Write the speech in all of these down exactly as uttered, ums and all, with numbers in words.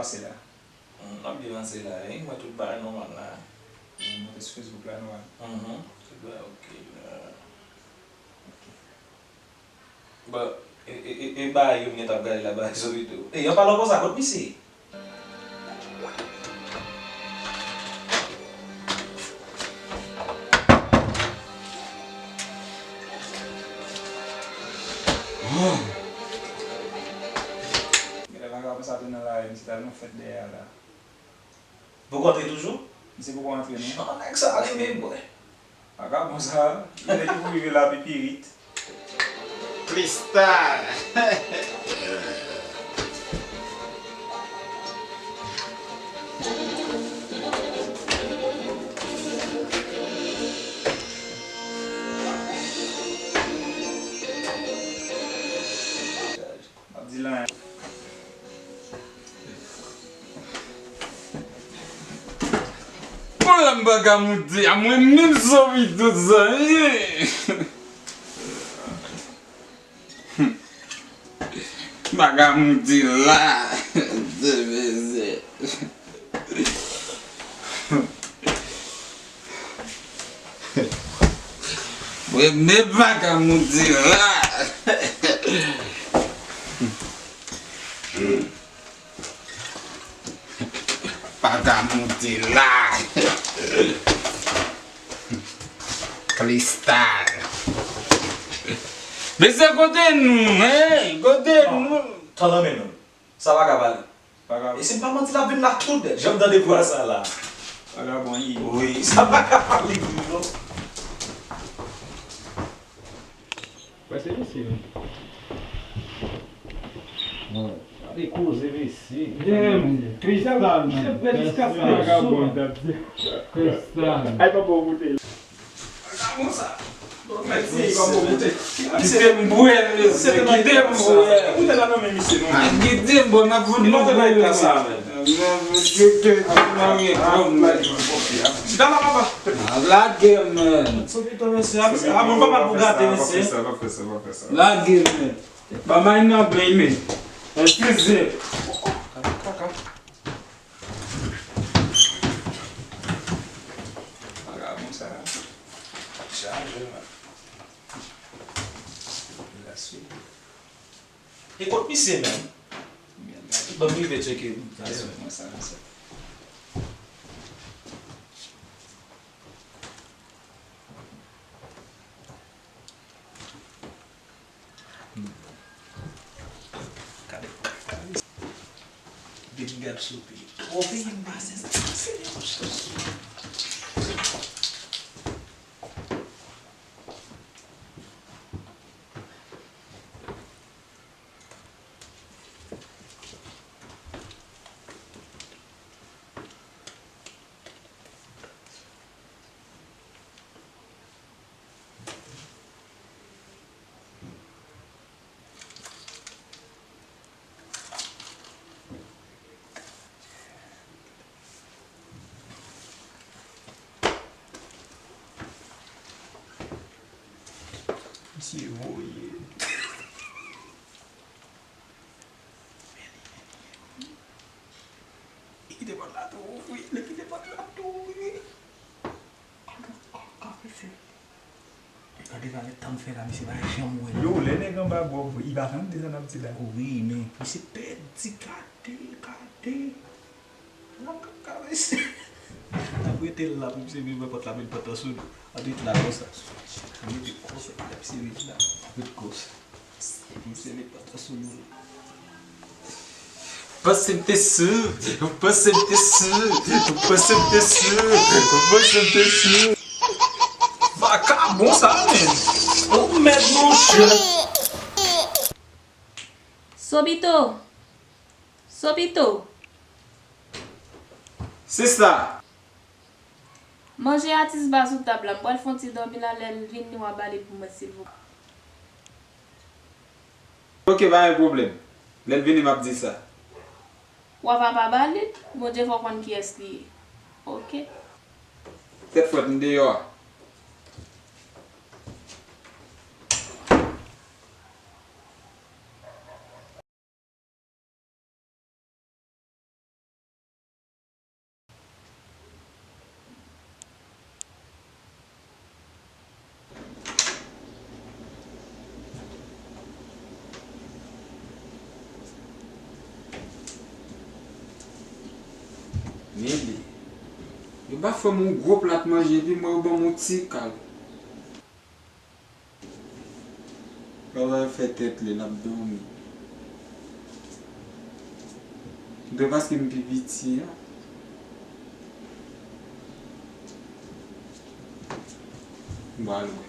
Se la. Hmm, m ap byen vanse la, wi. M wè tout bagay nòmal la. M monte sou Facebook la, nòmal. Mhm. Tout bagay oke la. Oke. Bon, e, e, e, e bagay yo m gentan ap gade la, bagay Zobito. E, an palan konsa, kot misye? Genlè vagabon sa tou nan lari, misye t al nan fèt dèyè a la. Poko antre toujou? Misye poko antre, non. Jan nèg sa rive, bwè. Vagabon sa, li nèk ki pou rive la pipirit. Kristal. M ap di l anyen. Bon, la m pa ka moute a, mwen menm Zobito zanmi. M pa ka moute la. De mizè. Mwen menm pa ka moute la. Pa ka moute la. Kristal. Mesye, kote nou, hein? Kote nou? Tan nan men nou. Sa pa ka pale. Pa ka. E si m pa manti, l ap vin la tout dèt. Jan m tande vwa sa la. Vagabon, wi. Wi, sa pa ka pale, wi, non. Wè, se mesye, wi. Gade koze, mesye. Damn, Kristal, man. Vagabon, t ap di. Kristal. Ay, pa bon kote. Vagabon sa. Kite m bwè, mesye, kite m bwè. Kite m bwè, m ap fout nou bwè. Chita la, papa. Lage, man. Sou pito, mesye. A bon, papa pou gate, mesye. Lage, man. Ba may nan beny, men. Eskize. Vagabon sa chaje, man. Laswe. E kot misye menm? Ban m rive tcheke. Laswe, mwen sa, mwen sa. Gade. Depi gad sou pye. Twò peyi m pase sa, pase yon chans. Misye voye. Li kite pòt la tou ouvri, li kite pòt la tou ouvri. Gade valè tan m fè la, misye pa janm wè l. Yo, lè nèg anba gòv, li pa janm di sa n ap di la. Wi, men misye pèdi, gade, gade. Nan kaka, mesye. N ap rete la pou misye vin ouvè pòt la, men pòt la sou nou. An ret la konsa. An ret konsa, misye vin la. Ret konsa. Misye met pòt la sou nou. Panse m te sou, panse m te sou, panse m te sou, panse m te sou. Vakabon sa, men. Ou mèt, monchè. Sobito. Sobito. Sista. Manje a ti baz sou tab la, m pral fè yon ti dòmi la, lè l vini w a ba li pou mwen, silvouplè. Oke, pa gen pwoblèm. Lè l vini, m ap di sa. W a va pa ba li, Bondye fè w konn kiyès li ye. Oke. Tèt frèt, m deyò a. Yo pa fè m yon gwo plat manje, epi m wè yo ban m yon ti kal. Papa fè tèt li, l ap dòmi. Dwe paske m pi piti a. M pral wè.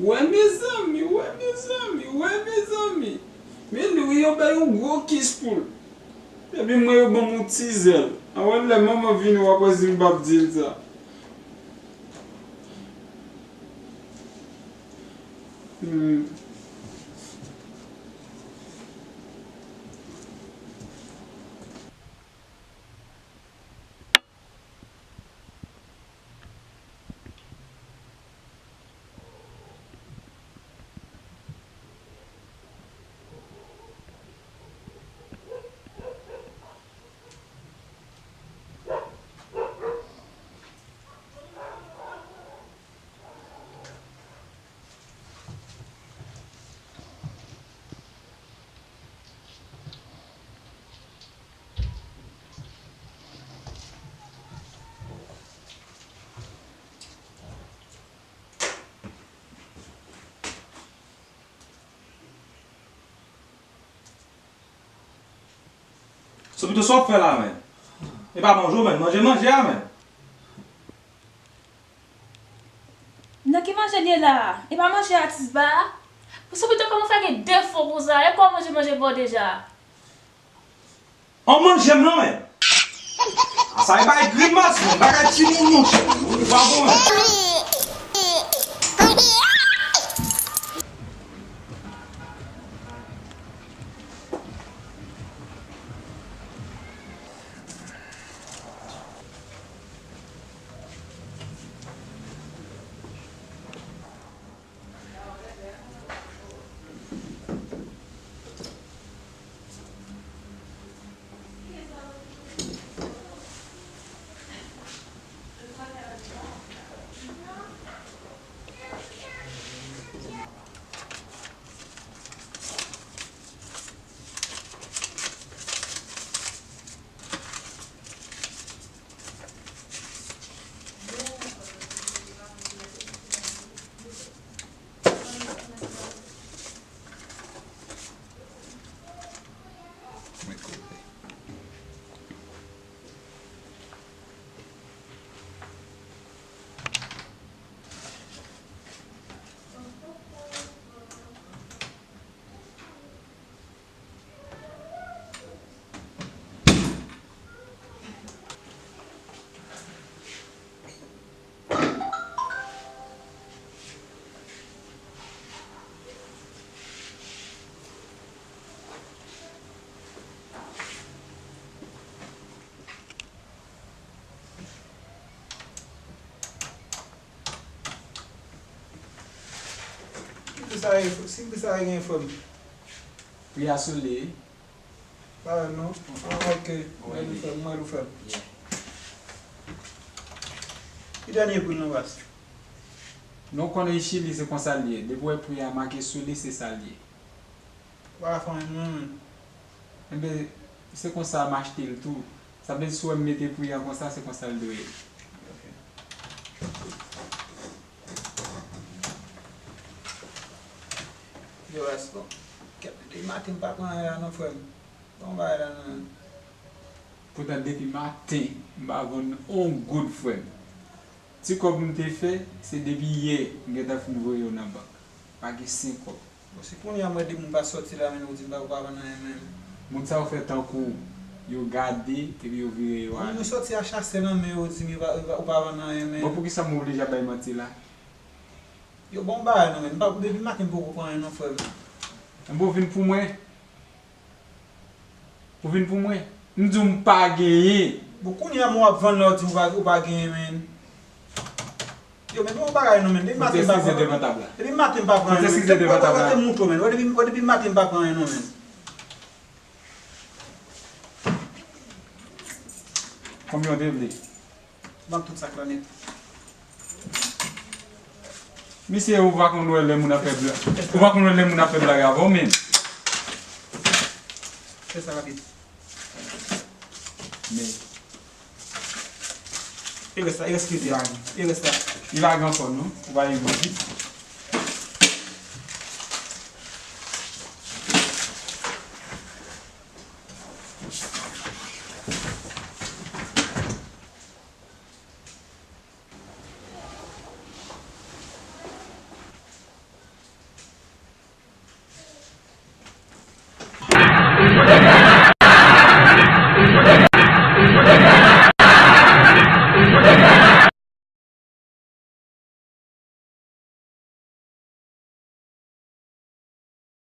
Wè mezanmi, wè mezanmi, wè mezanmi. Men li wi, yo bay yon gwo kis pou l. Epi mwen yo ban m yon ti zèl. Anwè lè manman vini w ap wè si m p ap di l sa. Hmm. Sopito, sa w ap fè la menm? E pa manje w menm, manje manje a menm. Nan ki manje l ye la a? E pa manje a Tisba a? Sopito, kòman w fè gen defo konsa? E kwa manje manje pa w deja? An manje m nan menm. A sa e bay grimas menm, bagay timoun monchè. Ou pa bon menm. Ki pri sa ye, si pri sa ye gen frè m? Pri a sou li wi. Pa wè non. Ah, ok. Mwen li fè, mwen li fè. Yeah. Ki dènye pri nou bas? Nou konnen Chili se konsa l ye. Depi w wè pri a make sou li, se sa l ye. Ou pa ka fè anyen non, menm. Enben, se konsa m achte l tou. Sa vle di si w wè m mete pri a konsa, se konsa l dwe ye. Ok. Yo, bas, bon. Kèt, depi maten m pa pran anyen la non, frè m. Bon bagay la non. Poutan depi maten, m pa vann on goud, frè m. Ti kòb m te fè, se depi yè m gentan fin voye yo nan bank. Pa gen senk kòb. Bon, si kounye a m wè de moun pa sòti la, men ou di m pa, ou pa vann anyen menm. Moun sa yo fè tankou yo gade, epi yo vire yo ale. Moun yo sòti a chasè nan men yo, di m yo pa, yo pa, ou pa vann anyen menm. Bon, poukisa m oblije ap bay manti la? Yo bon bagay non, men m pa, depi maten m poko pran anyen non, frè m. Enben w vin pou mwen. Ou vin pou mwen? M di w m pa genyen. Bon, kounye a men w ap vann la, w di w pa, ou pa genyen, menn. Yo, men bon bagay non, menn. Depi maten m pa pran. Depi maten m pa pran anyen, menn. Wè, wè, wè, te mouto, menn. Wè, depi, wè, depi maten m pa pran anyen non, menn. Konbyen w te vle? Ban m tout sa k la nèt. Misye, ou pa konn wè lè moun ap fè blag. Ou pa konn wè lè moun ap fè blag avè w menm. Fè sa rapid. Men. E rès la, e rès ki rete la. E rès la. Li pa gen ankò non. Ou pa gen ankò.